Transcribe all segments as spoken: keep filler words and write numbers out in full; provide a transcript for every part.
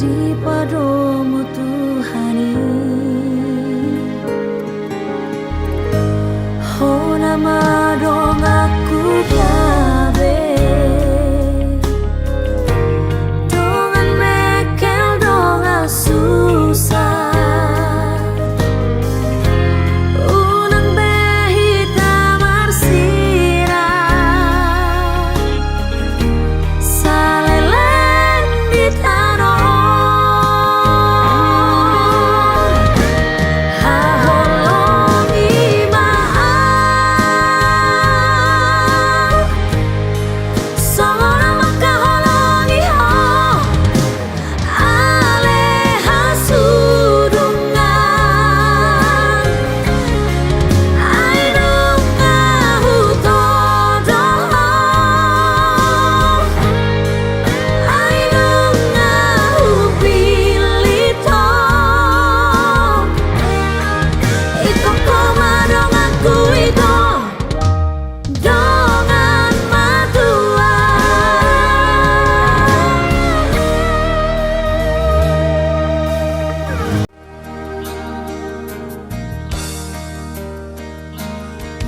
Dipadomu Tuhan i. Hona ma donganku gabe, dongan mengkel, dongan susah, unang be hita marsirat. Saleleng di tano on, haholongi ma au, songon na mangkaholongi ho. Ale hasudungan, ai nunga hutodo ho, ai nunga hupillit ho. Itongko ma donganku, ito dongan matua.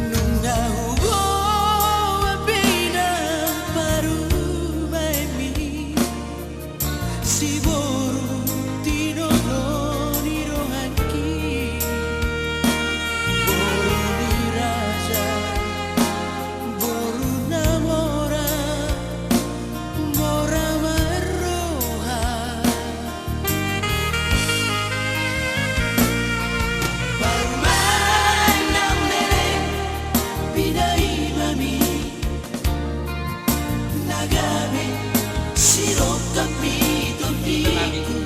Nunga huboan be inang parumaenmi, siboru tinodo ni donganki, boru ni raja, boru na mora, mora marroha. Parumaen na umlele, pinaimami na gabe, sidongkap ni tondingku.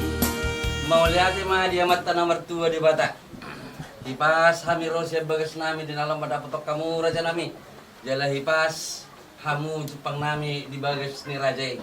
Mauliate ma di Amanta na martua Debata. Hipas hami ro sian bagasnami di na lam mandapothon hamu rajanami. Jala hipas hamu jumpangnami di bagas ni raja i.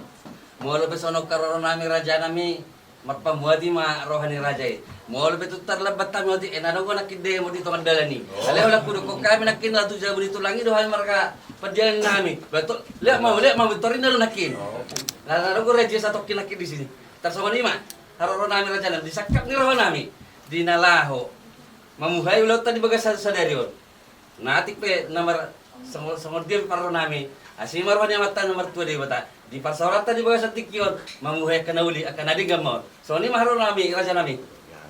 Molo pe songon on haroronami rajanami, marpamuati ma roha ni raja i. Molo pe tung tarlambat hami otik, e, na adong nangkin demo di tongan dalan i. Oh. Alai holan hudokhon hami nangkin laho tu jabu ni tulang i do hami marga Pandianginnami. Betul. Lihat mau, lihat mau, torinda do nangkin. Oh. Na adong raja i satongkin nangkin di sini. Tarsongon i ma haroronami rajanami, di sangkap ni rohanami, di na laho mamuhai ulaonta di bagasan sadari on. Na atik pe na mar-, songon, songon dia pe parrohanami, asi ma roha ni Amanta na martua Debata, di parsaoranta di bagasan tingki on, mamuhai angka na uli, angka na denggan ma on. Songon i ma haroronami rajanami.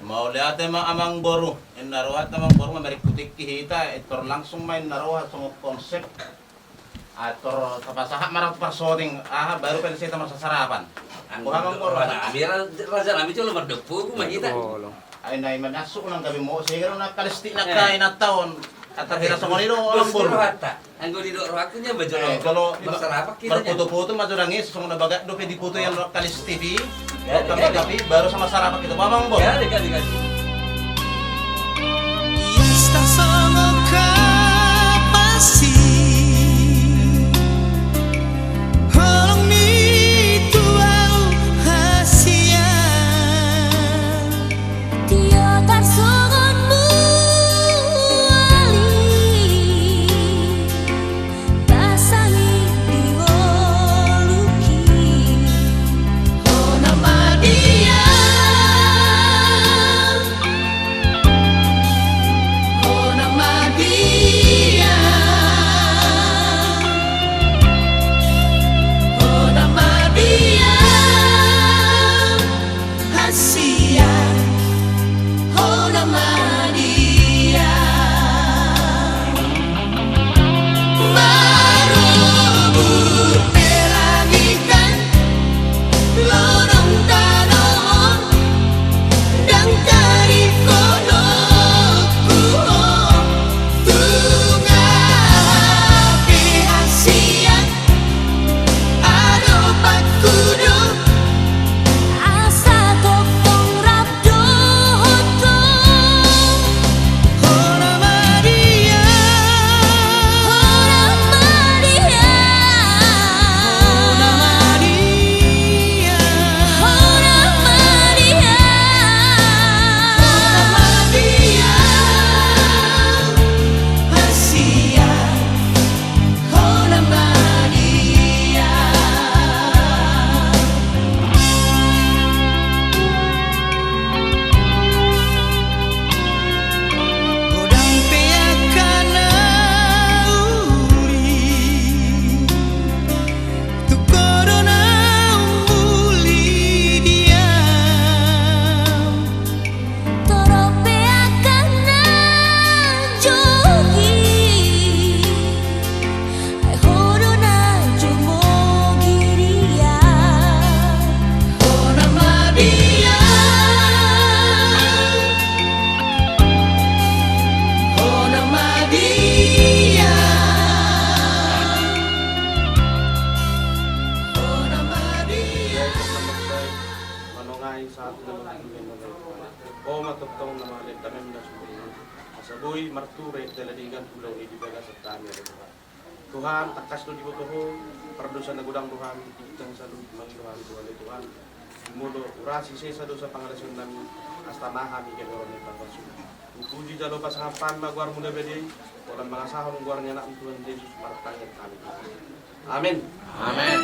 Mauliate ma amangboru, inna rohanta amangboru, mamereng hu tingki hita, pintor langsung ma inna roha songon konsep. Ator tapasahat ma ra tu parsyuting, aha, baru pe na sai ta marsasarapan. Anggo, boha ma, anggo roha nami ra-, rajanami jolo mardomu ma hita. Ai na i ma masuk nang gabe mo, sehingga na kalistik na, eh, kain na taon. Ata, eh, hira songon i do, dos, amangboru. Rohanta. Anggo didok rohangku nian ba jolo, eh, jolo marsarapan hita nian. Marfoto-foto ma jolo nangis, songon na bagak dope di foto yang Rokkalis T V. Jadi, jadi. Tapi baru sama sarapan kita, Bang Bo. Jadi, jadi, jadi. Ias tarsongon kapasi, holong ni tu ahu hasian. Tio tarsongon muali, pasangi di ngolungki. Hona ma dia, hona ma Nonai sahat tu na marhite nonai Tuhan. Ho ma tongtong na mangalehon damem na sumurung, asa boi marture jala denggan ulaon i di bagasan hami ale Tuhan. Tuhan, tangkas do diboto Ho pardosa na godang do hami, di hita na saluhut mangido hami tu Ho ale Tuhan. Molo urasi sesa dosa pangalaosion nami, asa tama hami gabe horong ni parpasupasu. Hupuji jala hupasahat hami ma goarMu na badia i, holan mangasahon goar ni AnakMu Tuhan Jesus martangiang hami. Amen. Amen.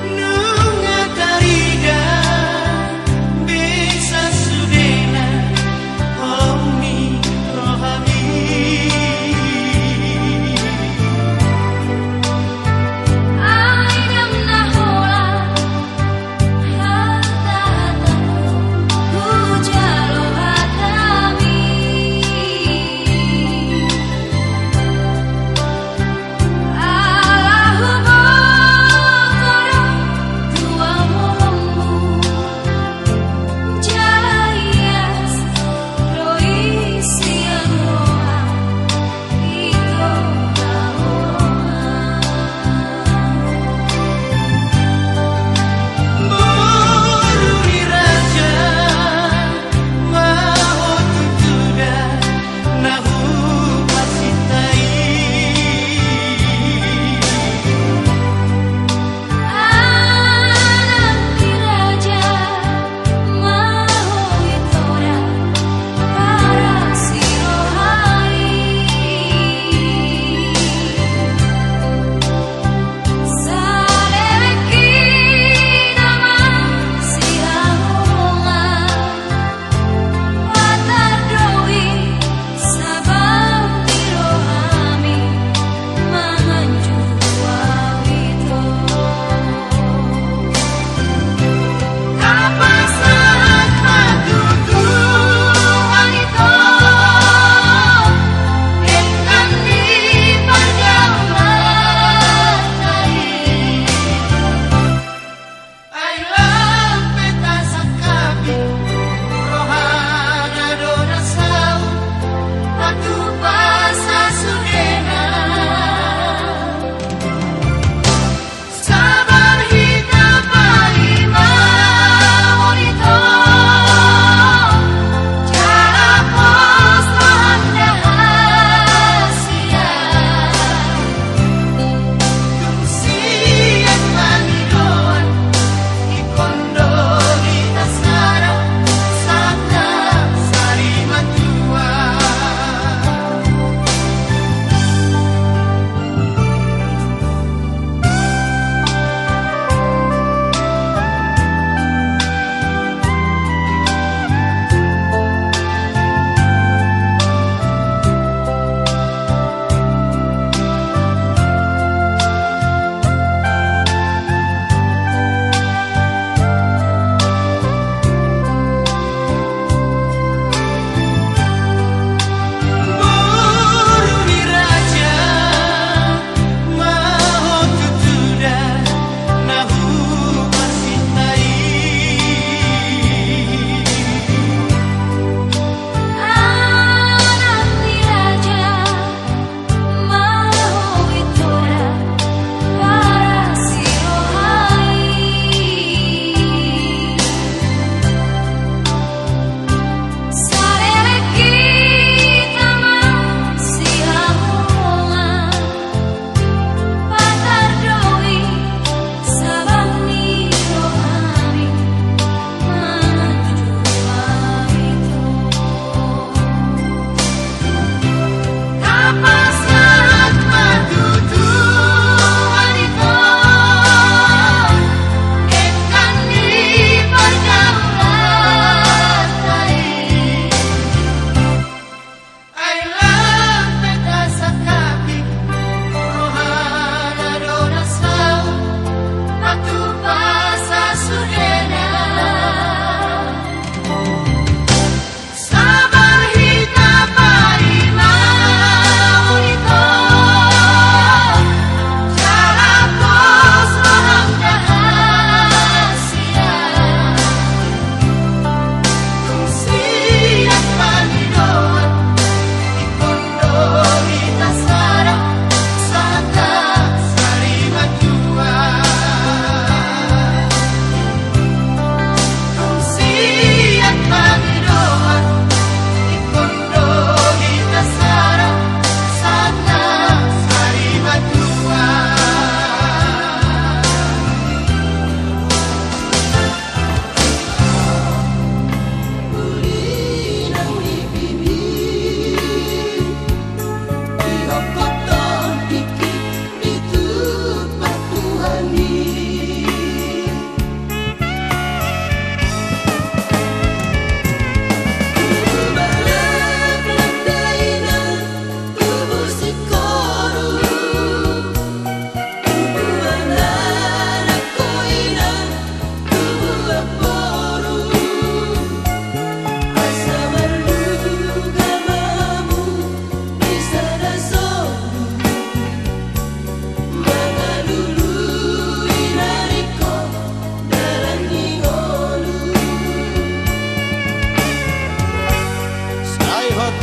Nunga tarida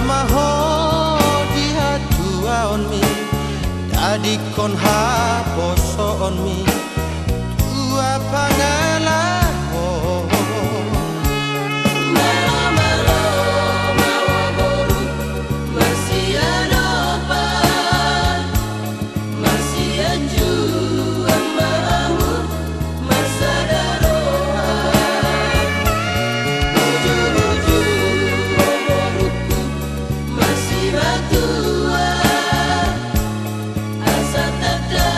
Ma ho di hatuaonmi, tadingkon haposoonmi, tua pangalaho. Malo, malo, malo boru, marsiadopan. Marsianjuan ma hamu, marsada roha. Bujur-bujur boruku, marsimatua. Asa tanda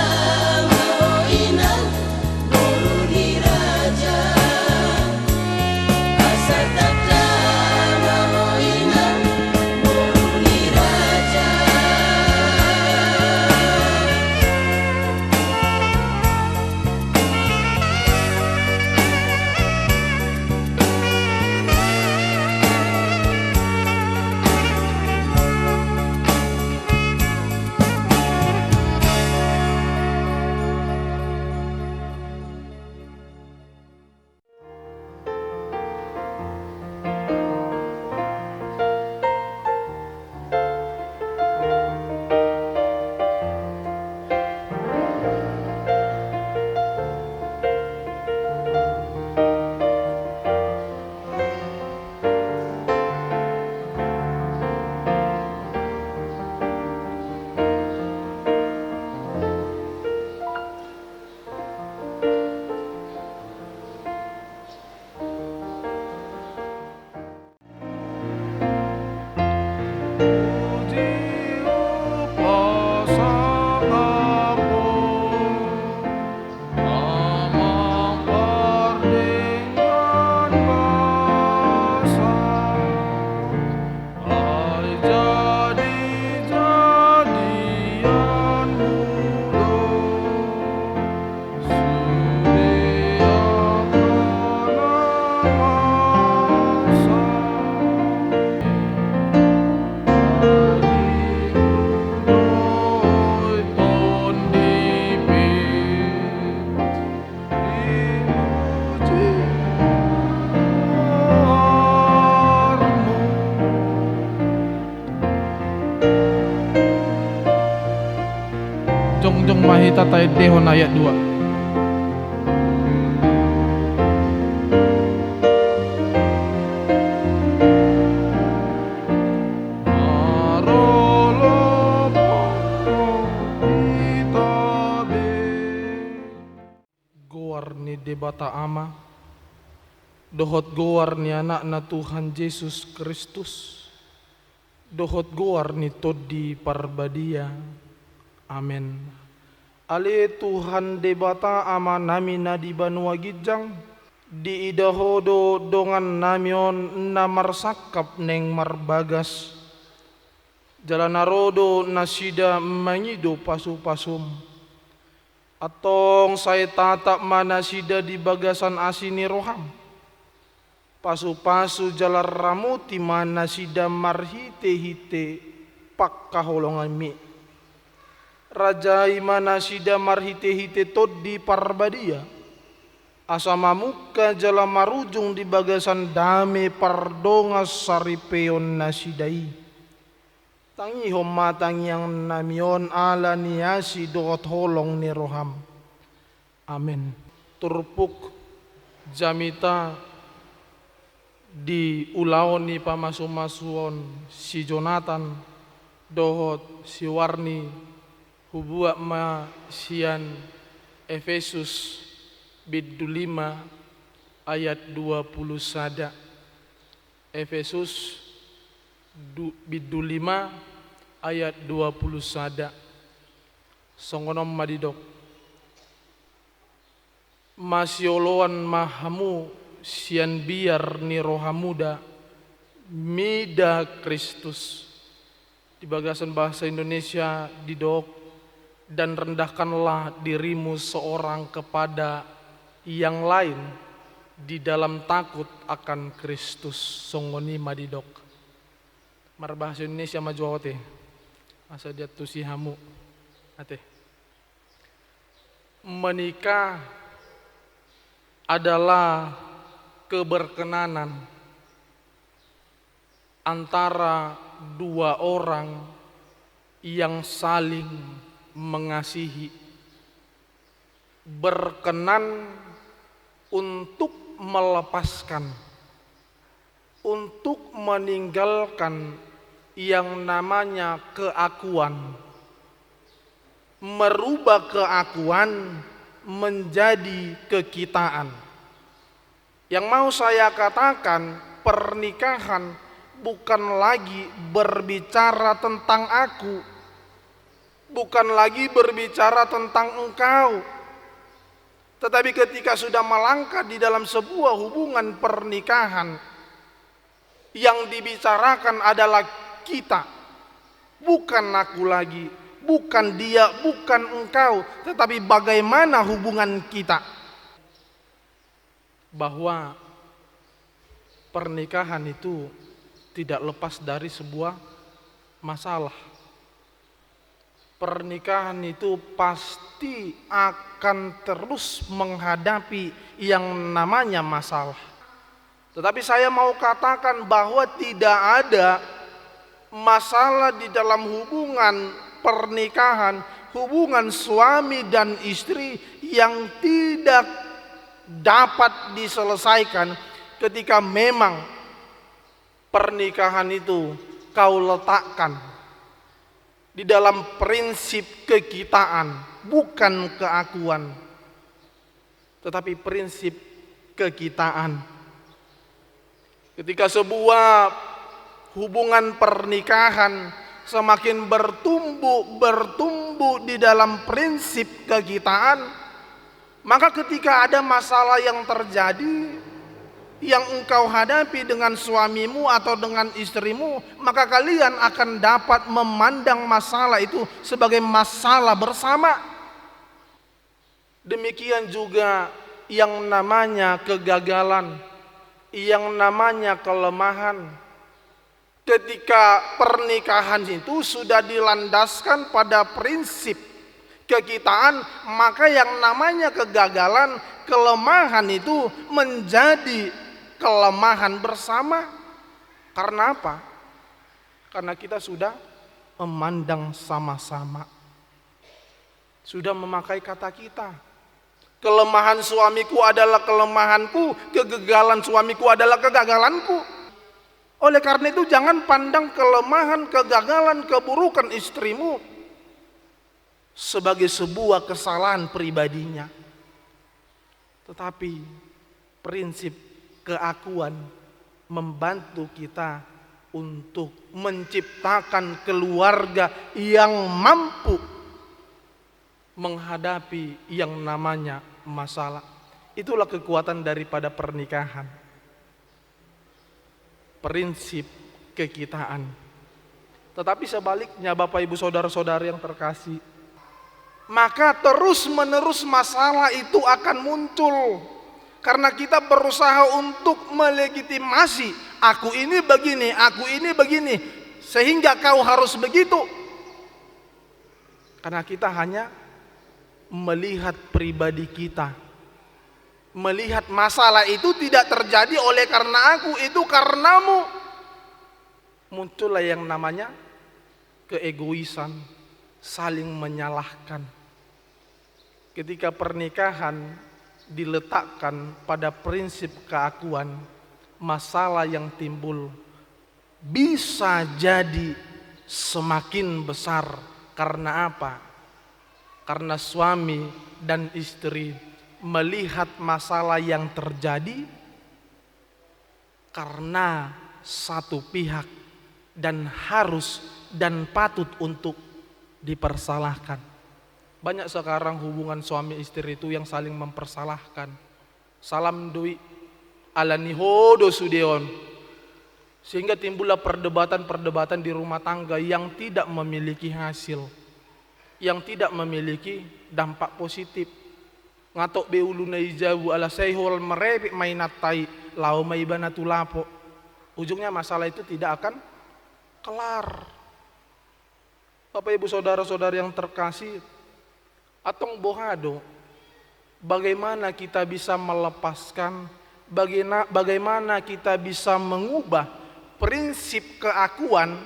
ma ho inang, boru ni raja. Asa tanda ma ho inang, boru ni raja. Ai jadi-jadianmu do sude angka na masa. Ai doi tondipit. Jongjong ma hita taendehon ayat dua. Goar ni Debata Ama, dohot goar ni Anakna Tuhan Jesus Kristus, dohot goar ni Tondi Parbadia. Amen. Ale Tuhan Debata Amanami na di banua ginjang, diida Ho do dongannami on na marsangkap naeng marbagas. Jala na ro do nasida mangido pasu-pasum. Antong sai tatap ma nasida di bagasan asi ni roham. Pasu-pasu jala ramoti ma nasida marhite-hite pangkaholonganmi. Rajai ma nasida marhite-hite Tondi Parbadia, asa mamungka jala marujung di bagasan dame pardongansaripeon nasida i. Tangihon ma tangiangnami on ala ni asi dohot holong ni roham. Amen. Turpuk jamita di ulaon ni pamasumasuon si Jonatan dohot si Warni, hubuat ma sian Efesus bindu lima ayat dua pulu sada. Efesus du-, bindu lima ayat dua pulu sada. Songon on ma didok: Masioloan ma hamu sian biar ni roha muda, mida Kristus. Di bagasan bahasa Indonesia didok, dan rendahkanlah dirimu seorang kepada yang lain di dalam takut akan Kristus. Songon i ma didok. Marbahasa Indonesia ma jo au ate, asa diantusi hamu ate. Menikah adalah keberkenanan antara dua orang yang saling mengasihi, berkenan untuk melepaskan, untuk meninggalkan yang namanya keakuan, merubah keakuan menjadi kekitaan. Yang mau saya katakan, pernikahan bukan lagi berbicara tentang aku, bukan lagi berbicara tentang engkau. Tetapi ketika sudah melangkah di dalam sebuah hubungan pernikahan, yang dibicarakan adalah kita, bukan aku lagi, bukan dia, bukan engkau, tetapi bagaimana hubungan kita. Bahwa pernikahan itu tidak lepas dari sebuah masalah. Pernikahan itu pasti akan terus menghadapi yang namanya masalah. Tetapi saya mau katakan bahwa tidak ada masalah di dalam hubungan pernikahan, hubungan suami dan istri yang tidak dapat diselesaikan ketika memang pernikahan itu kau letakkan di dalam prinsip kekitaan, bukan keakuan, tetapi prinsip kekitaan. Ketika sebuah hubungan pernikahan semakin bertumbuh, bertumbuh di dalam prinsip kekitaan, maka ketika ada masalah yang terjadi, yang engkau hadapi dengan suamimu atau dengan istrimu, maka kalian akan dapat memandang masalah itu sebagai masalah bersama. Demikian juga yang namanya kegagalan, yang namanya kelemahan. Ketika pernikahan itu sudah dilandaskan pada prinsip kekitaan, maka yang namanya kegagalan, kelemahan itu menjadi kelemahan bersama. Karena apa? Karena kita sudah memandang sama-sama. Sudah memakai kata kita. Kelemahan suamiku adalah kelemahanku, kegagalan suamiku adalah kegagalanku. Oleh karena itu, jangan pandang kelemahan, kegagalan, keburukan istrimu sebagai sebuah kesalahan pribadinya. Tetapi prinsip keakuan membantu kita untuk menciptakan keluarga yang mampu menghadapi yang namanya masalah. Itulah kekuatan daripada pernikahan. Prinsip kekitaan. Tetapi sebaliknya, Bapak, Ibu, saudara-saudara yang terkasih, maka terus-menerus masalah itu akan muncul. Karena kita berusaha untuk melegitimasi, "Aku ini begini, aku ini begini, sehingga kau harus begitu." Karena kita hanya melihat pribadi kita. Melihat masalah itu tidak terjadi oleh karena aku, itu karenamu. Muncullah yang namanya keegoisan, saling menyalahkan. Ketika pernikahan diletakkan pada prinsip keakuan, masalah yang timbul bisa jadi semakin besar. Karena apa? Karena suami dan istri melihat masalah yang terjadi karena satu pihak dan harus dan patut untuk dipersalahkan. Banyak sekarang hubungan suami istri itu yang saling mempersalahkan. Salam doi, ala ni ho do sude on. Sehingga timbullah perdebatan-perdebatan di rumah tangga yang tidak memiliki hasil, yang tidak memiliki dampak positif. Nga tok be uluna i jabu, ala sai holan merepet ma inanta i, laho ma ibana tu lapo. Ujungnya masalah itu tidak akan kelar. Bapak, Ibu, saudara-saudari yang terkasih, antong boha do, bagaimana kita bisa melepaskan, bagena-, bagaimana kita bisa mengubah prinsip keakuan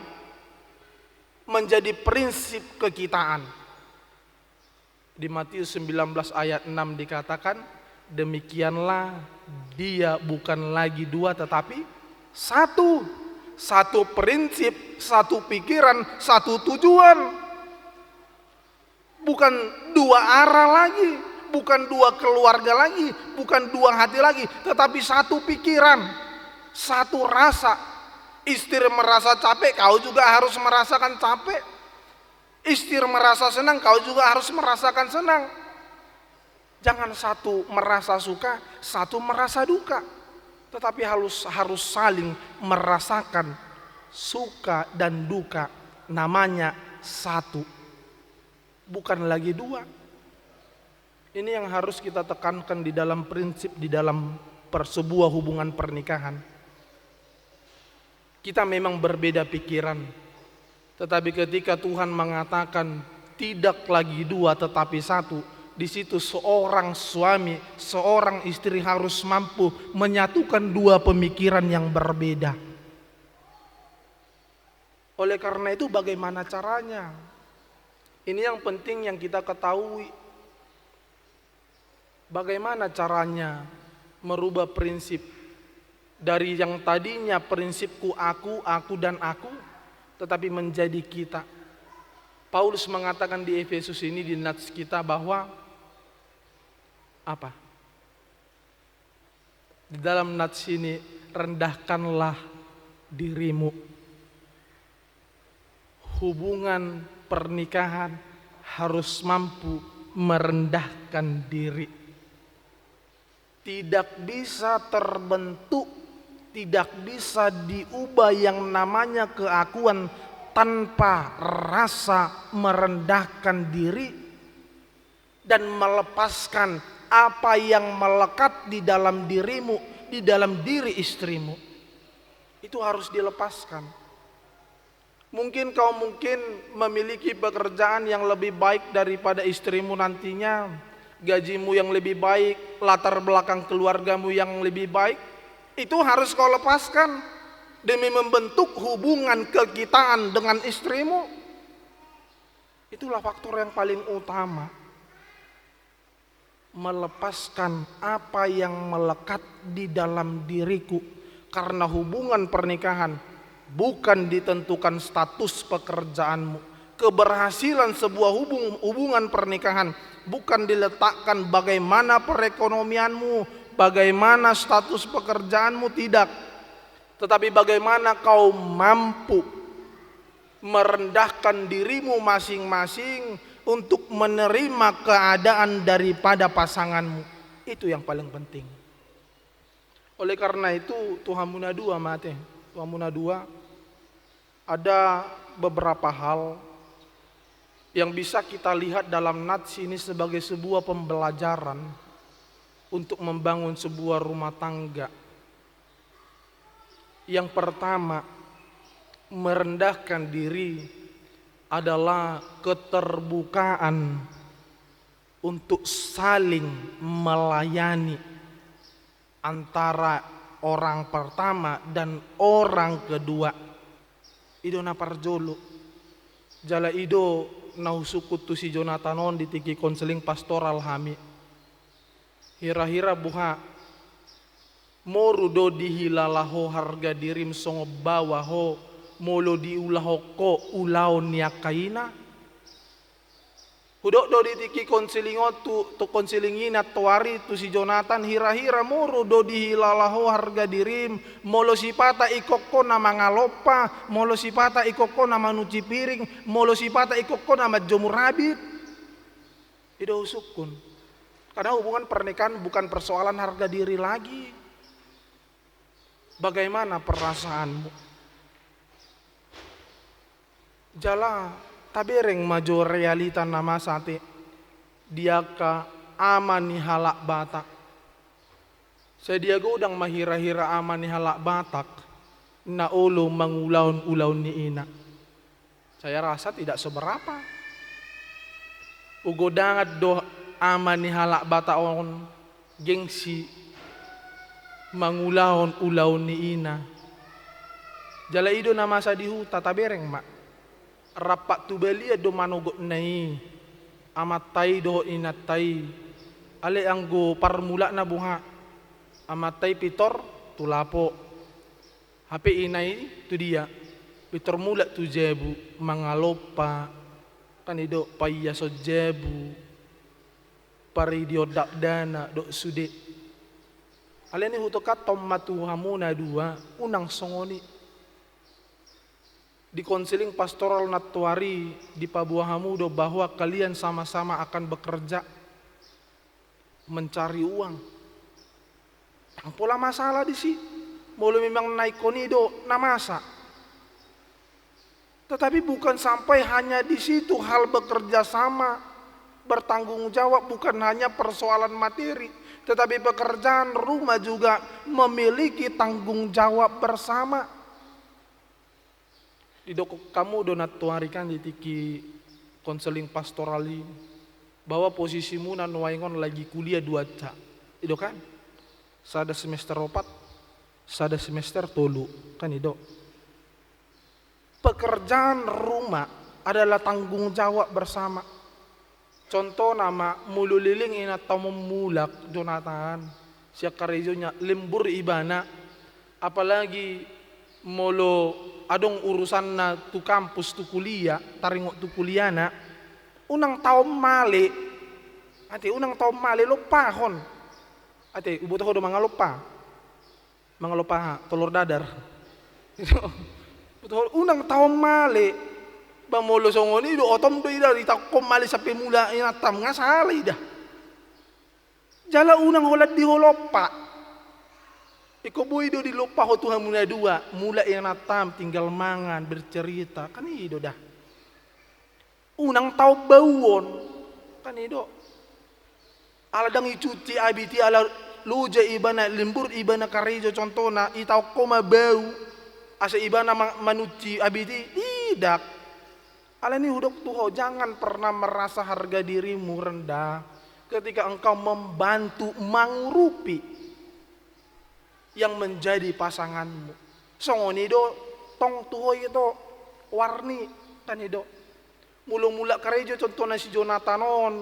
menjadi prinsip kekitaan. Di Matius sembilan belas ayat enam dikatakan, "Demikianlah dia bukan lagi dua tetapi satu." Satu prinsip, satu pikiran, satu tujuan. Bukan dua arah lagi, bukan dua keluarga lagi, bukan dua hati lagi, tetapi satu pikiran, satu rasa. Istri merasa capek, kau juga harus merasakan capek. Istri merasa senang, kau juga harus merasakan senang. Jangan satu merasa suka, satu merasa duka. Tetapi harus, harus saling merasakan suka dan duka. Namanya satu. Bukan lagi dua. Ini yang harus kita tekankan di dalam prinsip, di dalam per-, sebuah hubungan pernikahan. Kita memang berbeda pikiran, tetapi ketika Tuhan mengatakan, "Tidak lagi dua, tetapi satu," di situ seorang suami, seorang istri harus mampu menyatukan dua pemikiran yang berbeda. Oleh karena itu, bagaimana caranya? Ini yang penting yang kita ketahui. Bagaimana caranya merubah prinsip dari yang tadinya prinsipku aku, aku, dan aku, tetapi menjadi kita? Paulus mengatakan di Efesus ini, di nats kita, bahwa apa? Di dalam nats ini, "Rendahkanlah dirimu." Hubungan pernikahan harus mampu merendahkan diri. Tidak bisa terbentuk, tidak bisa diubah yang namanya keakuan tanpa rasa merendahkan diri dan melepaskan apa yang melekat di dalam dirimu, di dalam diri istrimu. Itu harus dilepaskan. Mungkin kau mungkin memiliki pekerjaan yang lebih baik daripada istrimu nantinya, gajimu yang lebih baik, latar belakang keluargamu yang lebih baik. Itu harus kau lepaskan demi membentuk hubungan kekitaan dengan istrimu. Itulah faktor yang paling utama. Melepaskan apa yang melekat di dalam diriku. Karena hubungan pernikahan bukan ditentukan status pekerjaanmu. Keberhasilan sebuah hubung-, hubungan pernikahan bukan diletakkan bagaimana perekonomianmu, bagaimana status pekerjaanmu, tidak. Tetapi bagaimana kau mampu merendahkan dirimu masing-masing untuk menerima keadaan daripada pasanganmu. Itu yang paling penting. Oleh karena itu, tu hamuna dua ma ate, tu hamuna dua, ada beberapa hal yang bisa kita lihat dalam nats ini sebagai sebuah pembelajaran untuk membangun sebuah rumah tangga. Yang pertama, merendahkan diri adalah keterbukaan untuk saling melayani antara orang pertama dan orang kedua. I do na parjolo. Jala i do na husungkun tu si Jonathan on di tingki konseling pastoral hami. Hira-hira boha, moru do dihilala ho harga dirim songon baoa ho, molo diulahon ho ulaon ni angka ina? Hudok do di tingki konseling on tu, tu konseling i nantoari tu si Jonathan, hira-hira moru do dihilala ho harga dirim, molo sipata ingkon ho na mangalompa, molo sipata ingkon ho na manunci piring, molo sipata ingkon ho na manjomur abit? I do husungkun. Karena hubungan pernikahan bukan persoalan harga diri lagi. Bagaimana perasaanmu? Jala tabereng ma jo realita na masa ate di angka ama ni halak Batak. Sai dia godang ma hira-hira ama ni halak Batak na olo mangulahon ulaon ni ina. Saya rasa tidak seberapa. Ugodangan do ama ni halak Batak on gengsi mangulahon ulaon ni ina. Jala i do na masa di huta, tabereng ma. Rap tu balian do manogotna i, amanta i dohot inanta i. Alai anggo parmulana boha, amanta i pintor tu lapo. Hape ina i tu dia? Pintor mulak tu jabu, mangalompa, kan i do, paiason jabu, paridion dakdanak dohot sude. Alani i huhatahon ma tu hamu na dua, unang songon i. Di konseling pastoral nantoari dipaboa hamu do bahwa kalian sama-sama akan bekerja mencari uang. Ndang pola masalah disi. Molo memang na ingkon i do na masa. Tetapi bukan sampai hanya di situ hal bekerja sama, bertanggung jawab bukan hanya persoalan materi, tetapi pekerjaan rumah juga memiliki tanggung jawab bersama. Didok hamu do nantoari kan di tingki konseling pastoral i, bahwa posisimuna nuaeng on lagi kuliah dua anak. I do kan? Sada semester opat, sada semester tolu. Kan i do. Pekerjaan rumah adalah tanggung jawab bersama. Contohna ma, molo leleng inanta on mulak, Jonatan, sian karejona, lembur ibana, apalagi molo adong urusanna tu kampus, tu kuliah, taringot tu kuliahna, unang taon male. Ate, unang taon male, lompahon. Ate, huboto ho do mangalompa? Mangalompa aha? Telur dadar. Betul, unang taon male. Ba molo songon i do, otom do ida, ditaonkon male sampe mulak inantam, nga sala ida. Jala unang holan di ho lompa. Ingkon boi do dilompa ho tu hamu na dua, mulak inantam, tinggal mangan, bercerita, kan i do da. Unang taon bauon, kan i do. Ala ndang icuci abit i, ala loja ibana, lembur ibana karejo contohna, itaon ho ma bau asa ibana ma-, manuci abit i, tidak. Alani hudok tu ho, jangan pernah merasa harga dirimu rendah ketika engkau membantu mangurupi yang menjadi pasanganmu. Songon i do tong tu ho ito, Warni, kan i do. Molo mulak karejo contohna si Jonatan on,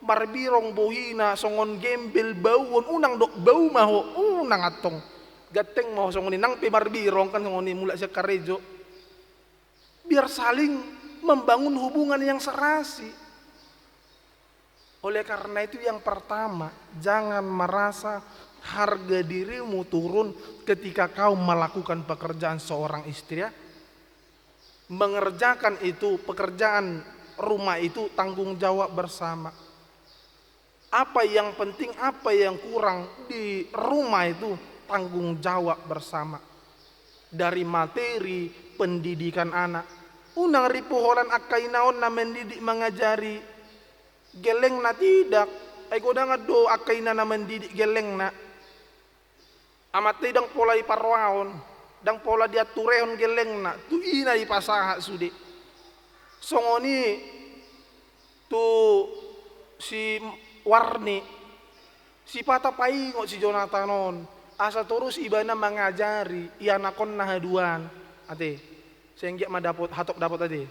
marbirong bohina, songon gembel bauon, unang dok bau ma ho, unang antong. Ganteng ma ho songon i, nang pe marbirong kan songon i mulak sian karejo. Biar saling membangun hubungan yang serasi. Oleh karena itu, yang pertama, jangan merasa harga dirimu turun ketika kau melakukan pekerjaan seorang istri, ya. Mengerjakan itu, pekerjaan rumah itu tanggung jawab bersama. Apa yang penting, apa yang kurang di rumah itu tanggung jawab bersama. Dari materi pendidikan anak. Unang ripu holan angka ina on na mendidik mangajari gellengna, tidak. Ai godang do angka ina na mendidik gellengna. Amanta i ndang pola iparrohahon, ndang pola dianturehon gellengna, tu ina i pasahat sude. Songon i tu si Warni, sipata paingot si Jonatan on, asa torus ibana mangajari ianakhonna haduan. Ate, sai anggiat ma dapot, hatop dapot ate.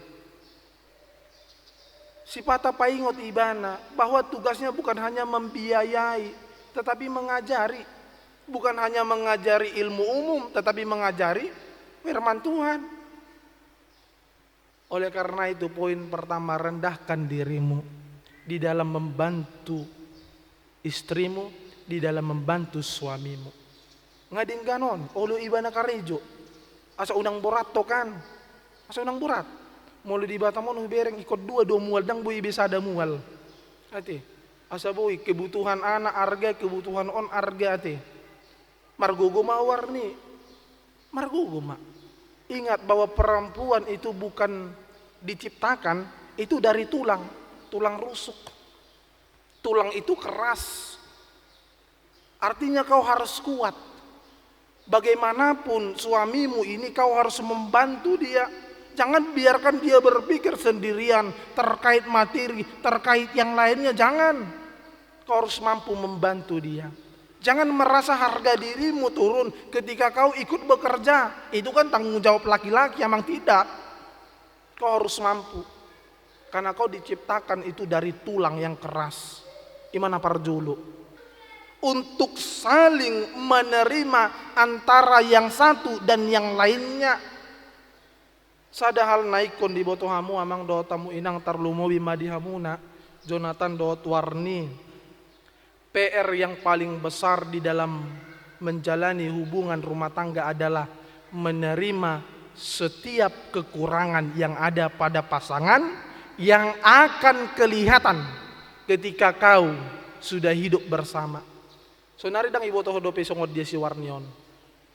Sipata paingot ibana bahwa tugasnya bukan hanya membiayai, tetapi mengajari. Bukan hanya mengajari ilmu umum, tetapi mengajari firman Tuhan. Oleh karena itu, poin pertama, rendahkan dirimu di dalam membantu istrimu, di dalam membantu suamimu. Nga denggan on, olo ibana karejo. Asa unang borat do kan. Asa unang borat. Molo di Batam on hubereng ingkon dua do mual, ndang boi be sada mual. Ate. Asa boi kebutuhan anak arga, kebutuhan on arga ate. Margogo ma Warni. Margogo ma. Ingat bahwa perempuan itu bukan diciptakan, itu dari tulang, tulang rusuk. Tulang itu keras. Artinya kau harus kuat. Bagaimanapun suamimu ini kau harus membantu dia. Jangan biarkan dia berpikir sendirian terkait materi, terkait yang lainnya, jangan. Kau harus mampu membantu dia. Jangan merasa harga dirimu turun ketika kau ikut bekerja. Itu kan tanggung jawab laki-laki, amang, tidak. Kau harus mampu. Karena kau diciptakan itu dari tulang yang keras. I ma na parjolo. Untuk saling menerima antara yang satu dan yang lainnya. Sada hal na ingkon diboto hamu amang dohot hamu inang, tarlumobi ma di hamuna Jonathan dohot Warni. P R yang paling besar di dalam menjalani hubungan rumah tangga adalah menerima setiap kekurangan yang ada pada pasangan yang akan kelihatan ketika kau sudah hidup bersama. Saonari ndang iboto ho dope songon dia si Warni on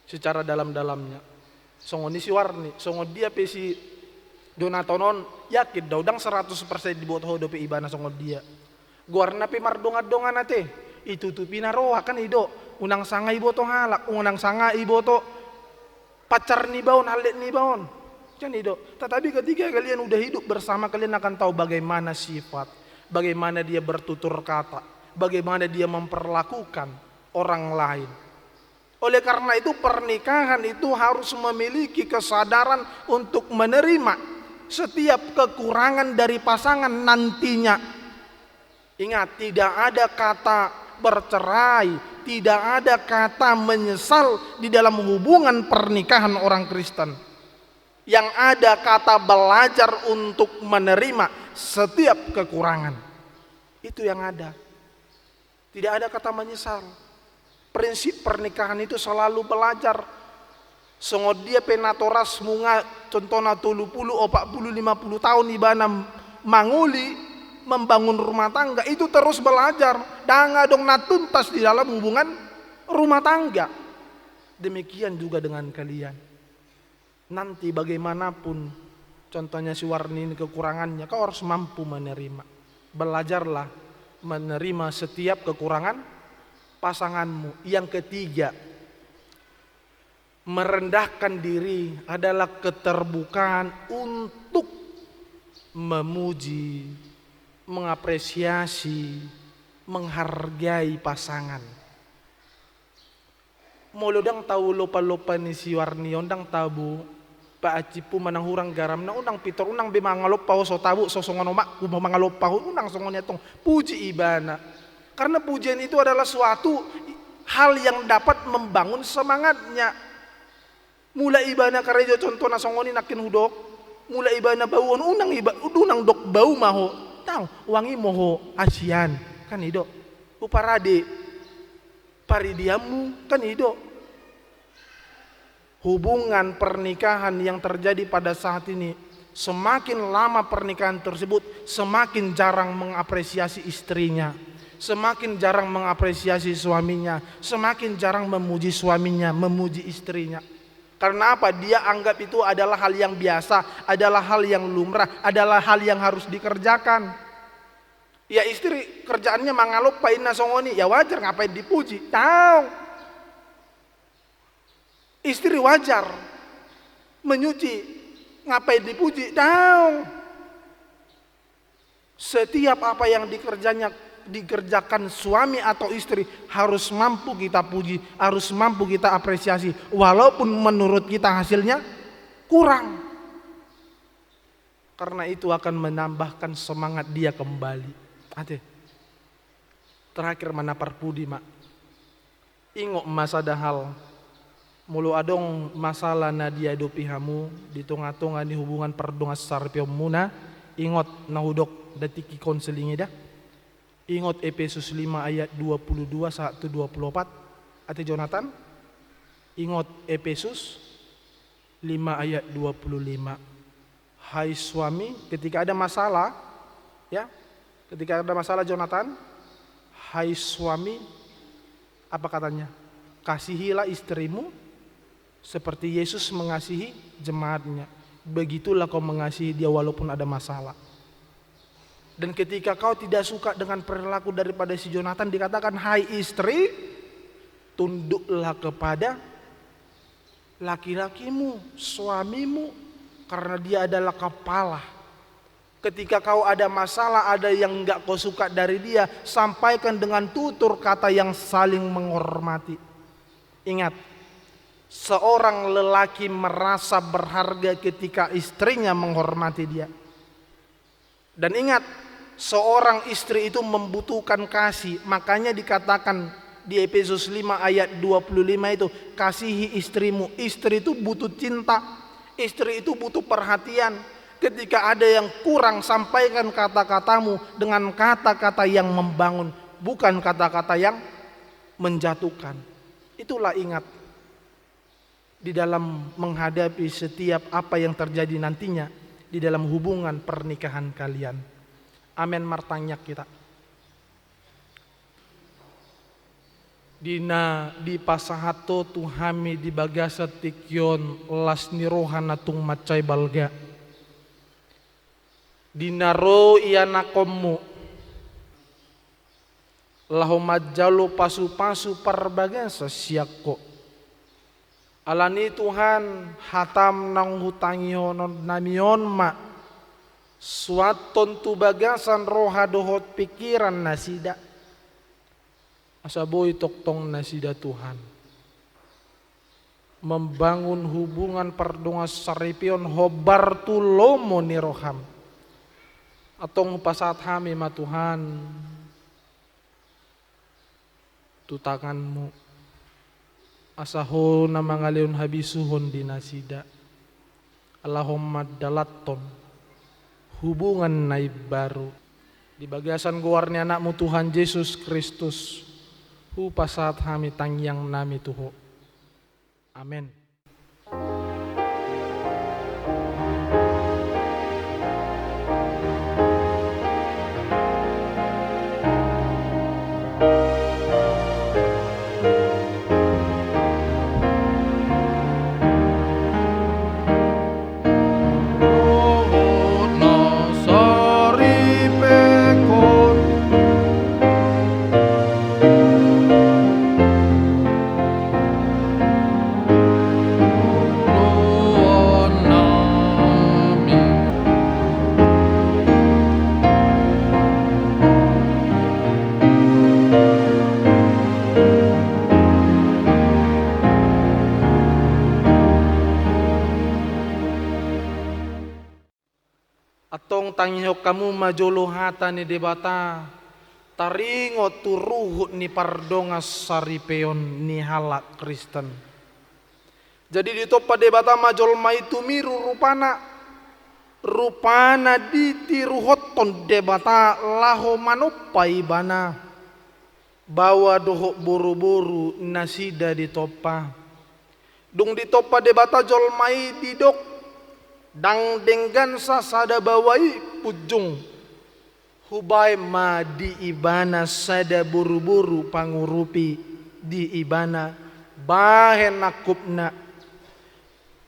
secara dalam-dalamnya. Songon i si Warni, songon dia pe si Jonathan on, yakin do au ndang seratus persen diboto ho dope ibana songon dia. Goarna pe mardongan-dongan ate, itutupi na roha, kan i do. Unang sanga iboto halak, unang sanga iboto pacar niba on, hallet niba on, kan i do. Tetapi ketika kalian udah hidup bersama, kalian akan tahu bagaimana sifat, bagaimana dia bertutur kata, bagaimana dia memperlakukan orang lain. Oleh karena itu, pernikahan itu harus memiliki kesadaran untuk menerima setiap kekurangan dari pasangan nantinya. Ingat, tidak ada kata bercerai, tidak ada kata menyesal di dalam hubungan pernikahan orang Kristen. Yang ada kata belajar untuk menerima setiap kekurangan. Itu yang ada. Tidak ada kata menyesal. Prinsip pernikahan itu selalu belajar. Songon dia pe natoras nunga contohna tolu pulu, opat pulu, lima pulu taon ibana mangoli, membangun rumah tangga, itu terus belajar. Ndang adong na tuntas di dalam hubungan rumah tangga. Demikian juga dengan kalian. Nanti bagaimanapun contohnya si Warni ini kekurangannya, kau harus mampu menerima. Belajarlah menerima setiap kekurangan pasanganmu. Yang ketiga, merendahkan diri adalah keterbukaan untuk memuji, mengapresiasi, menghargai pasangan. Molo ndang tau lompa-lompa ni si Warni on, ndang tabo, paaccipu manang hurang garamna, unang pintor, unang be mangalompa ho so tabo, so songon omakku mangalompa ho, unang songon i antong. Puji ibana. Karena pujian itu adalah suatu hal yang dapat membangun semangatnya. Mula ibana karejo contohna songon i nangkin hudok, mula ibana bau on, unang iba, unang dok bau ma ho. Tau, wangi ma ho, asian. Kan i do. Huparade paridianmu, kan i do. Hubungan pernikahan yang terjadi pada saat ini, semakin lama pernikahan tersebut, semakin jarang mengapresiasi istrinya, semakin jarang mengapresiasi suaminya, semakin jarang memuji suaminya, memuji istrinya. Karena apa? Dia anggap itu adalah hal yang biasa, adalah hal yang lumrah, adalah hal yang harus dikerjakan. Ya, istri kerjaannya mangalompa, inna songon i, ya wajar, ngapain dipuji? Daong. Istri wajar menyuci, ngapain dipuji? Daong. Setiap apa yang dikerjanya, dikerjakan suami atau istri harus mampu kita puji, harus mampu kita apresiasi, walaupun menurut kita hasilnya kurang. Karena itu akan menambahkan semangat dia kembali. Ate. Terakhir ma na parpudi ma. Ingot ma sada hal. Molo adong masalah na diadopi hamu di tonga-tonga ni hubungan pardongansaripeonmuna, ingot na hudok datingkon selingida. Ingot Epesus lima ayat dua puluh dua sahat tu dua puluh opat. Ate Jonathan, ingot Epesus lima ayat dua puluh lima. Hai suami, ketika ada masalah, ya, ketika ada masalah, Jonathan, hai suami, apa katanya? Kasihilah istrimu seperti Yesus mengasihi jemaatnya. Begitulah kau mengasihi dia walaupun ada masalah. Dan ketika kau tidak suka dengan perilaku daripada si Jonathan, dikatakan, "Hai istri, tunduklah kepada laki-lakimu, suamimu, karena dia adalah kepala." Ketika kau ada masalah, ada yang nggak kau suka dari dia, sampaikan dengan tutur kata yang saling menghormati. Ingat, Seorang lelaki merasa berharga ketika istrinya menghormati dia. Dan ingat, seorang istri itu membutuhkan kasih. Makanya dikatakan di Efesus lima ayat dua puluh lima itu, "Kasihi istrimu." Istri itu butuh cinta. Istri itu butuh perhatian. Ketika ada yang kurang, sampaikan kata-katamu dengan kata-kata yang membangun, bukan kata-kata yang menjatuhkan. Itulah ingat di dalam menghadapi setiap apa yang terjadi nantinya di dalam hubungan pernikahan kalian. Amen. Martangiang hita. Di na dipasahat Ho tu hami di bagasan tingki on las ni roha na tung mansai balga, di na ro ianakhonmu laho manjalo pasu-pasu parbagasan sian Ho. Alani i Tuhan, hataM naung hutangihonon nami on ma, suanhon tu bagasan roha dohot pingkiran nasida, asa boi tongtong nasida Tuhan membangun hubungan pardongansaripeon hombar tu lomo ni rohaM. Antong hupasahat hami ma Tuhan tu tanganMu, asa Ho na mangalehon habisuhon di nasida, laho mandalanhon hubungan na imbaru. Di bagasan goar ni AnakMu Tuhan Jesus Kristus, hupasahat hami tangiang nami tu Ho. Amen. Antong tangihon hamu ma jolo hata ni Debata, taringot tu ruhut ni pardongansaripeon ni halak Kristen. Jadi ditompa Debata ma jolma i tumiru rupana, rupana ditiruhonhon Debata laho manompa ibana. Baoa dohot boruboru nasida ditompa. Dung ditompa Debata jolma i didok, ndang denggan sasada baoa i punjung. Hubaen ma di ibana sada boruboru pangurupi di ibana bahen angkupna.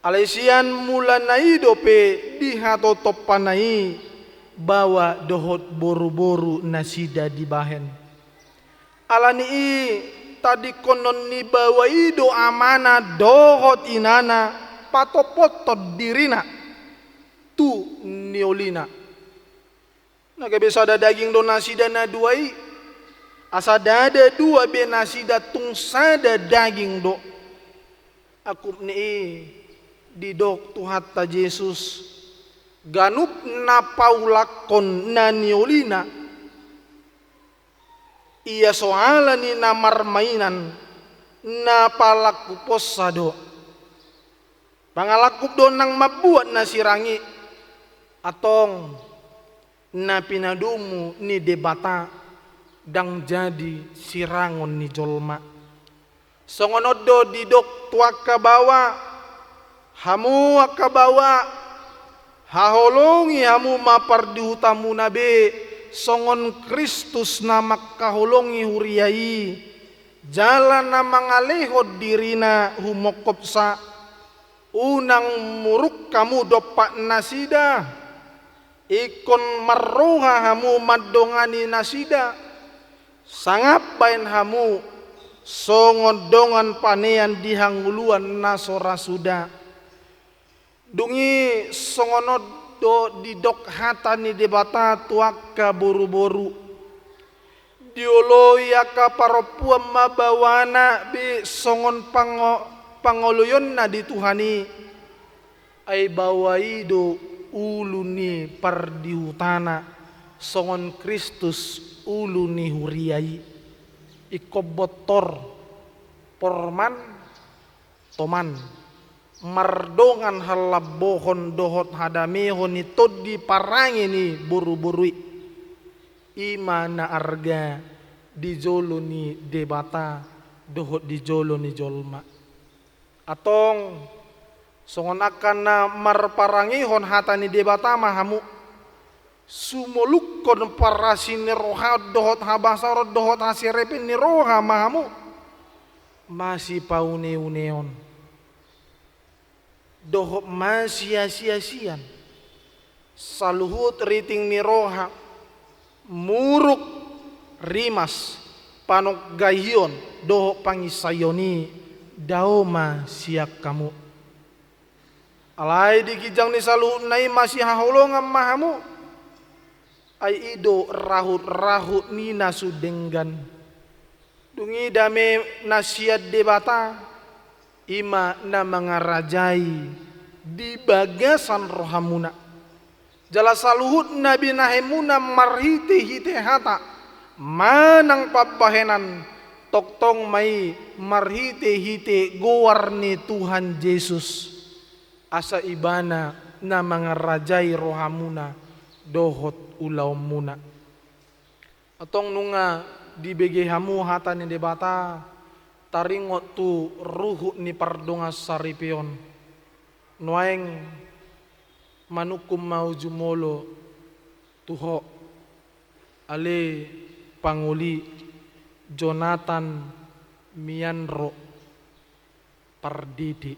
Alai sian mulana i dope dihatotompana i baoa dohot boruboru nasida dibahen. Alani i tadingkonon ni baoa i do amana dohot inana patompothon dirina tu niolina. Na gabe sada daging do nasida na dua i, asa ndada dua be nasida, tung sada daging do. Angkup ni i didok Tuhanta Jesus, ganup na paulakhon na niolina, ia so ala ni na marmainan, na palangkuponsa do. Pangalangkup do nang mambuat na sirang i, antong na pinadomu ni Debata ndang jadi sirangon ni jolma. Songon on do didok tu angka baoa, hamu angka baoa, haholongi hamu ma pardihutamuna be, songon Kristus na mangkaholongi huria i, jala na mangalehon dirina humongkopsa. Unang muruk hamu dompak nasida, ingkon marroha hamu mandongani nasida, sangap baen hamu songon dongan panean di hangoluan na so ra suda. Dung i songon on do didok hata ni Debata tu angka boruboru. Dioloi angka parompuan ma baoana be songon pango-, pangoloionna di Tuhan i, ai baoa i do ulu ni pardihutana, songon Kristus ulu ni huria i. Ingkon bontor, porman, toman, mardongan halambohon dohot hadamehon ni tondi parange ni boruboru i. I ma na arga di jolo ni Debata dohot di jolo ni jolma. Antong, songon angka na marparangehon hata ni Debata ma hamu, sumolukkon parasi ni roha dohot habasaron dohot hasiripen ni roha ma hamu, masipauneauneon dohot masiasiasian, saluhut riting ni roha, muruk, rimas, panonggaion dohot panginsaion i, dao ma sian hamu. Alai di ginjang ni saluhutna i masihaholongan ma hamu, ai i do rahutrahut ni na sun denggan. Dung i dame na sian Debata, i ma na mangarajai di bagasan rohamuna. Jala saluhut na binahenmuna marhitehite hata manang pambahenan, tongtong ma i marhitehite goar ni Tuhan Jesus, asa Ibana na mangarajai rohamuna dohot ulaonmuna. Antong nunga dibege hamu hata ni Debata, taringot tu ruhut ni pardongansaripeon. Nuaeng manungkun ma au jumolo tu ho, ale pangoli Jonatan Mianro Pardede.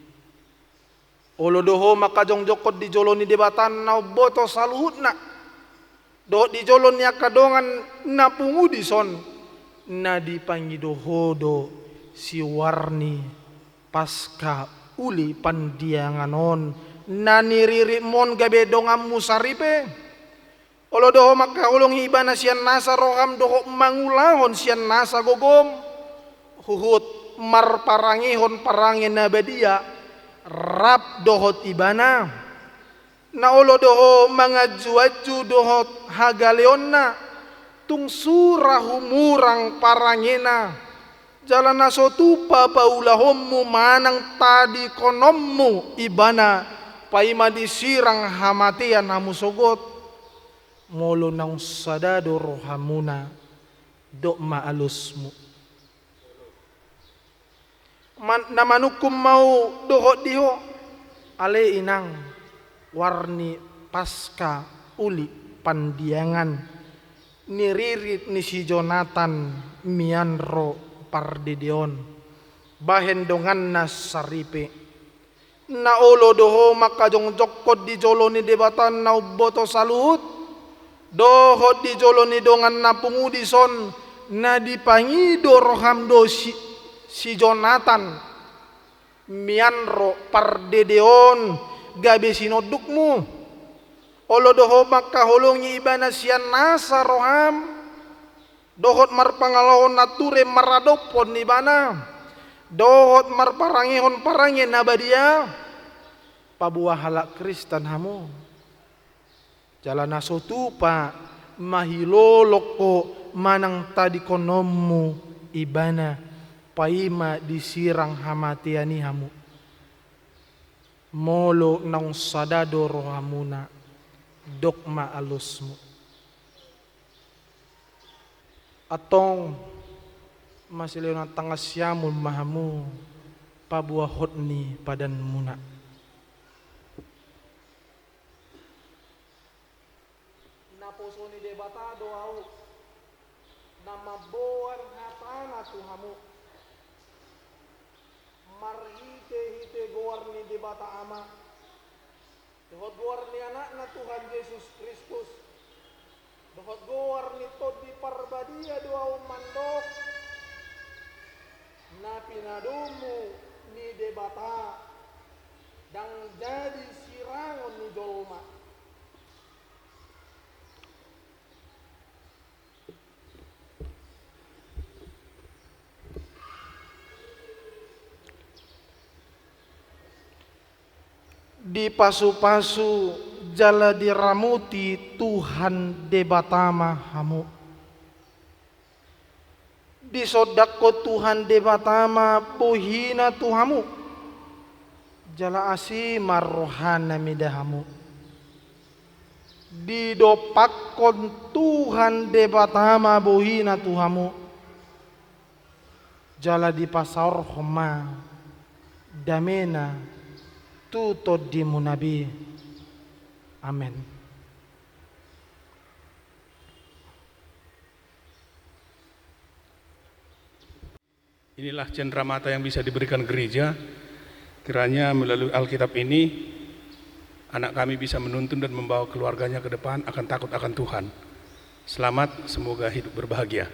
Olo do ho mangkajongjongkon di jolo ni Debata na umboto saluhutna, dohot di jolo ni angka dongan na pungu dison, na dipangido ho do sigoar ni Paska uli pandiangan on, na niriritmu on gabe donganmu saripe. Olo do ho mangkaholongi Ibana sian nasa roham dohot mangulahon sian nasa gogom, huhut marparangehon parange na badia rap dohot Ibana. Na olo do ho manganjuanju dohot hagaleonna, tung sura humurang parangena, jala na so tupa paulahonmu manang tadikononmu Ibana, paima disirang hamatean hamu sogot. Molo naung sada do rohamuna, dok ma alosmu. Man-, na manungkun ma au dohot di ho, ale inang, goar ni Paska uli pandiangan niririt ni si Jonatan Mianro Pardede on, bahen donganna saripe. Na olo do ho mangkajongjongkon di jolo ni Debata na umboto saluhut, dohot di jolo ni dongan na pungu dison, na dipangido roham do si, si Jonatan Mianro Pardede on gabe sinondukmu. Olo do ho mangkaholongi Ibana sian nasa roham, dohot marpangalaho na ture maradophon Ibana, dohot marparangehon parange na badia. Paboa halak Kristen hamu. Jala na so tupa mahilolong ho manang tadikononmu Ibana, paima disirang hamatean i hamu. Molo naung sada do rohamuna, dok ma alosmu. Antong, masilehonan tangan siamun ma hamu, paboa hot ni padanmuna. Naposo ni Debata do ahu, na mamboan hatana tu hamu, marhitehite goar ni Debata Ama, dohot goar ni Anakna Tuhan Jesus Kristus, dohot goar ni Tondi Parbadia do ahu mandok, na pinadomu ni Debata ndang jadi sirangon ni jolma. Dipasupasu jala diramoti Tuhan Debata ma hamu. Disondangkon Tuhan Debata ma bohina tu hamu, jala asi ma rohana mida hamu. Didompakkon Tuhan Debata ma bohina tu hamu, jala dipasaorhon ma damena tu tondimuna be. Amen. Inilah cenderamata yang bisa diberikan gereja. Kiranya melalui Alkitab ini, anak kami bisa menuntun dan membawa keluarganya ke depan akan takut akan Tuhan. Selamat, semoga hidup berbahagia.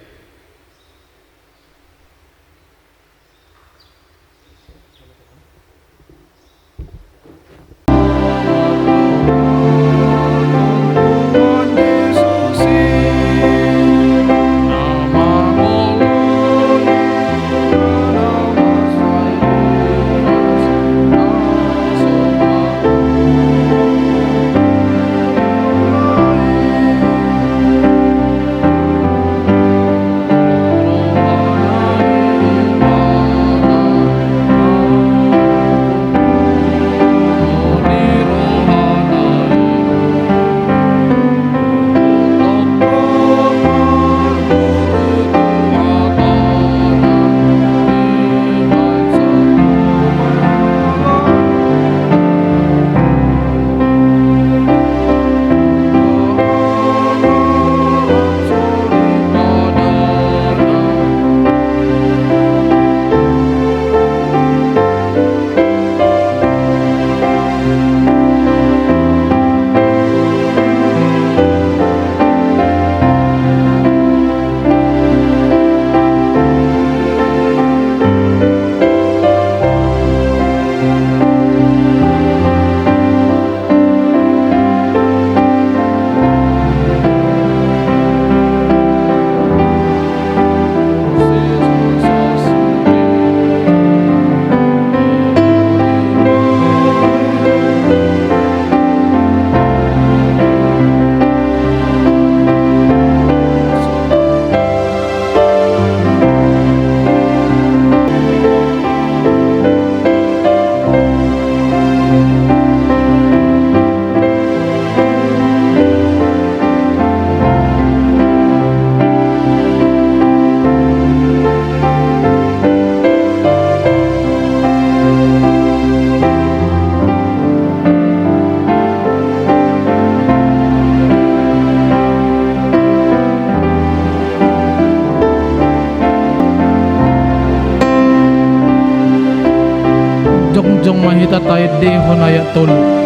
Jongjong ma hita taendehon ayat tolu.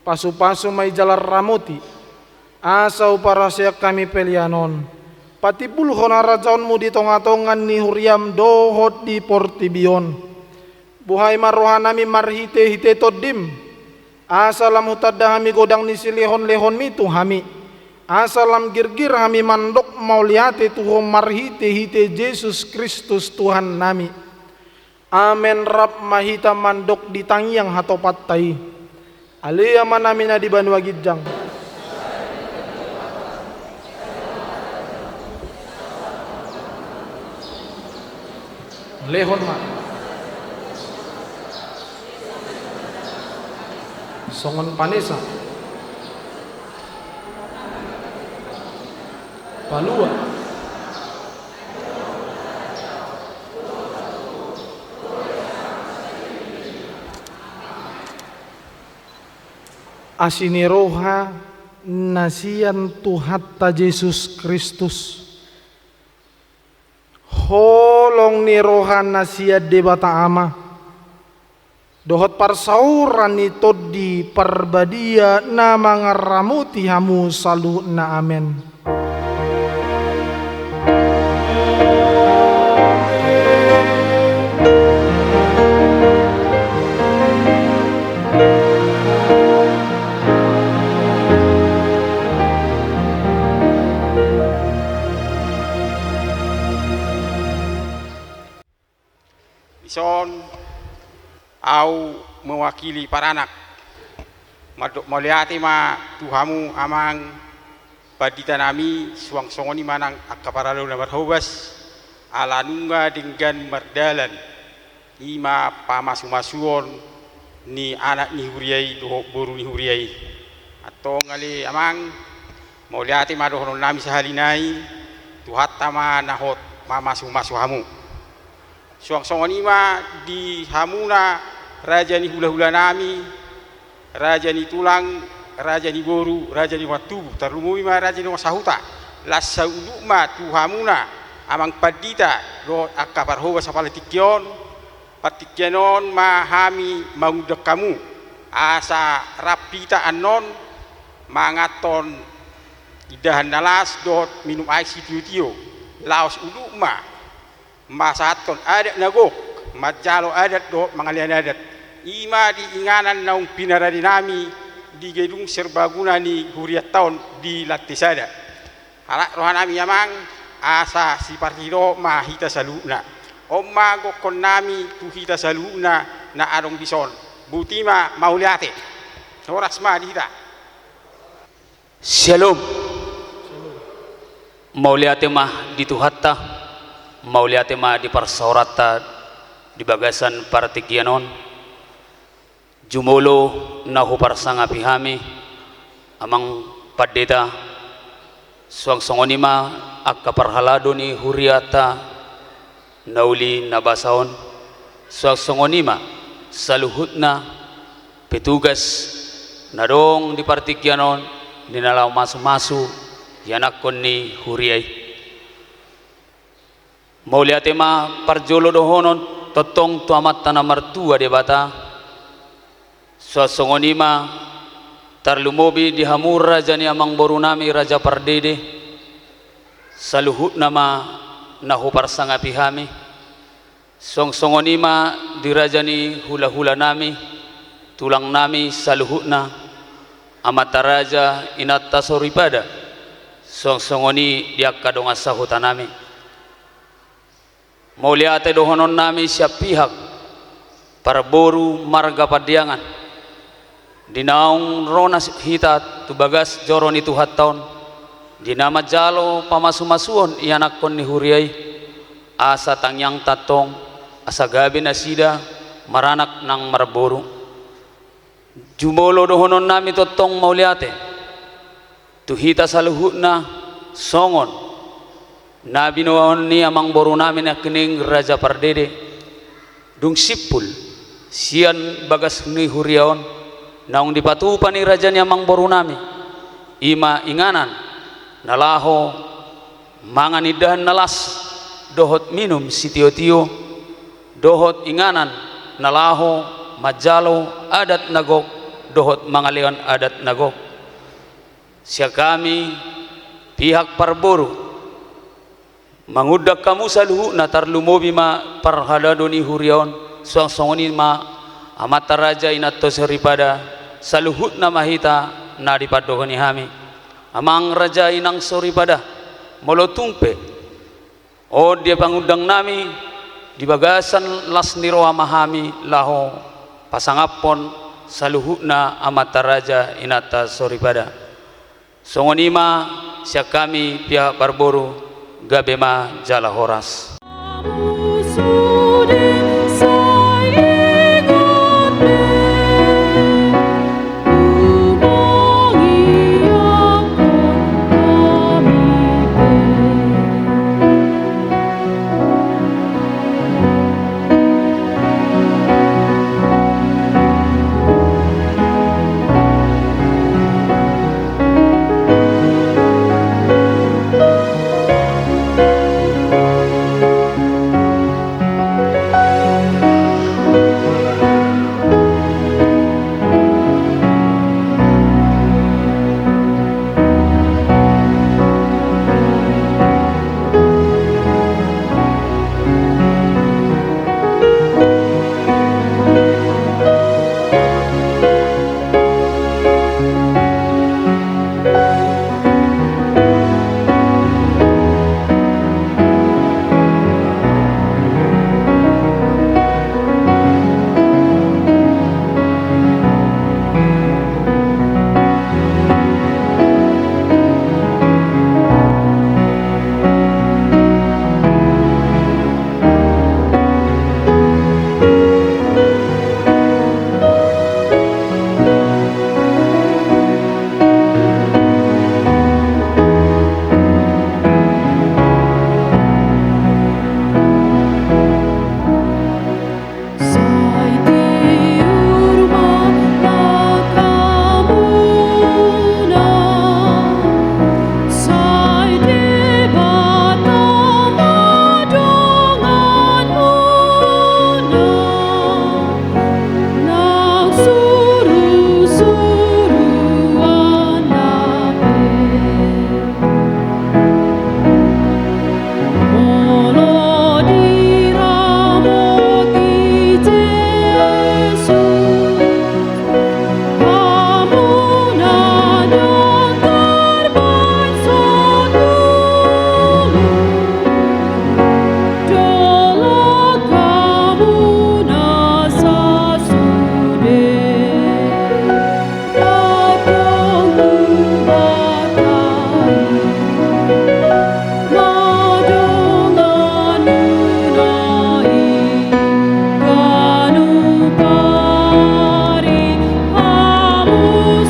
Pasupasu ma i jala ramoti, asa huparhaseang hami pelean on. Patimbulhon harajaonmu di tongatonga ni huriam dohot di portibi on. Buhai ma rohanami marhitehite Tondim, asa lam hutanda hami godang ni silehonlehonmi tu hami, asa lam girgir hami mandok mauliate tu Ho marhitehite Jesus Kristus Tuhannami. Amen. Rap ma hita mandok di tangiang hatopanta i. Ale Amanami na di banua ginjang. Lehon ma songon panesa. Palua. Asi ni roha na sian Tuhanta Jesus Kristus, holong ni roha na sian Debata Ama, dohot parsaoran ni Tondi Parbadia na mangaramoti hamu saluhutna. Amen. Dison, au mewakili paranak mandok mauliate ma tu hamu amang pandita nami, suang songon i ma nang angka parhalado na marhobas, ala nunga denggan mardalan, i ma pamasumasuon ni anak ni huria i dohot boru ni huria i. Antong ale amang, mauliate ma dohonon nami sahali nai, Tuhanta ma na hot mamasumasu hamu. Suang songon i ma di hamuna raja ni hulahula nami, raja ni tulang, raja ni boru, raja ni dongan tubu, tarlumobi ma raja ni dongan sahuta. Las saudut ma tu hamuna amang pandita dohot angka parhobas apala tingki on. Partingkian on ma hami mangundang hamu asa rap hita annon manganhon indahan na las dohot minum aek sitiotio. Laos udut ma, masahathon adat na gok, manjalo adat dohot mangalean adat. I ma di inganan naung pinarade nami di gedung serbaguna ni hurianta on di lante sada. Halak roha nami amang, asa siparsidohot ma hita saluhutna. On ma gokhon nami tu hita saluhutna na adong dison. Boti ma mauliate. Horas ma di hita. Syalom. Mauliate ma di Tuhanta, mauliate ma di parsaoranta di bagasan partingkian on. Jumolo na huparsangapi hami, amang pandita, suang songon i ma angka parhalado ni hurianta na uli na basa on, suang songon i ma saluhutna petugas na adong di partingkian on di na laho masumasu ianakhon ni huria i. Mauliate ma parjolo dohonon tongtong tu Amanta na martua Debata, suang songon i ma tarlumobi di hamu raja ni amangboru nami Raja Pardede, saluhutna ma na huparsangapi hami. Suang songon i ma di raja ni hulahula nami, tulang nami saluhutna, amanta raja, inanta soripada, suang songon i di angka dongan sahuta nami. Mauliate dohonon nami sian pihak parboru marga Pandiangan, di naung ro na hita tu bagas joro ni Tuhanta on, di na manjalo pamasumasuon ianakhon ni huria i, asa tangiangta antong asa gabe nasida maranak nang marboru. Jumolo dohonon nami tongtong mauliate tu hita saluhutna, songon na binoan ni amangboru nami nangkining Raja Pardede, dung simpul sian bagas ni huria on naung dipatupa ni raja ni amangboru nami, i ma inganan na laho mangan indahan na las dohot minum sitiotio, dohot inganan na laho manjalo adat na gok dohot mangalean adat na gok. Sian hami pihak parboru mangundang hamu saluhutna, tarlumobi ma parhalado ni huria on, suang songon i ma amanta raja, inanta soripada, saluhutna ma hita na dipandohoni hami. Amang raja, inang soripada, molo tung pe on dia pangundang nami, di bagasan las ni roha ma hami laho pasangaphon saluhutna amanta raja, inanta soripada. Songon i ma sian hami pihak parboru, gabe ma jala horas.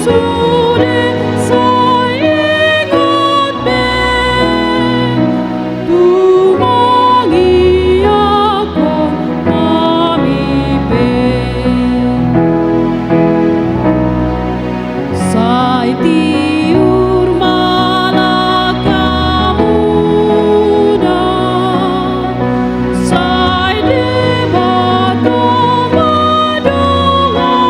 Sude sai ingot be, tumang ia hami pe. Sai tiur ma langkamuna, sai debat ma donganmuna.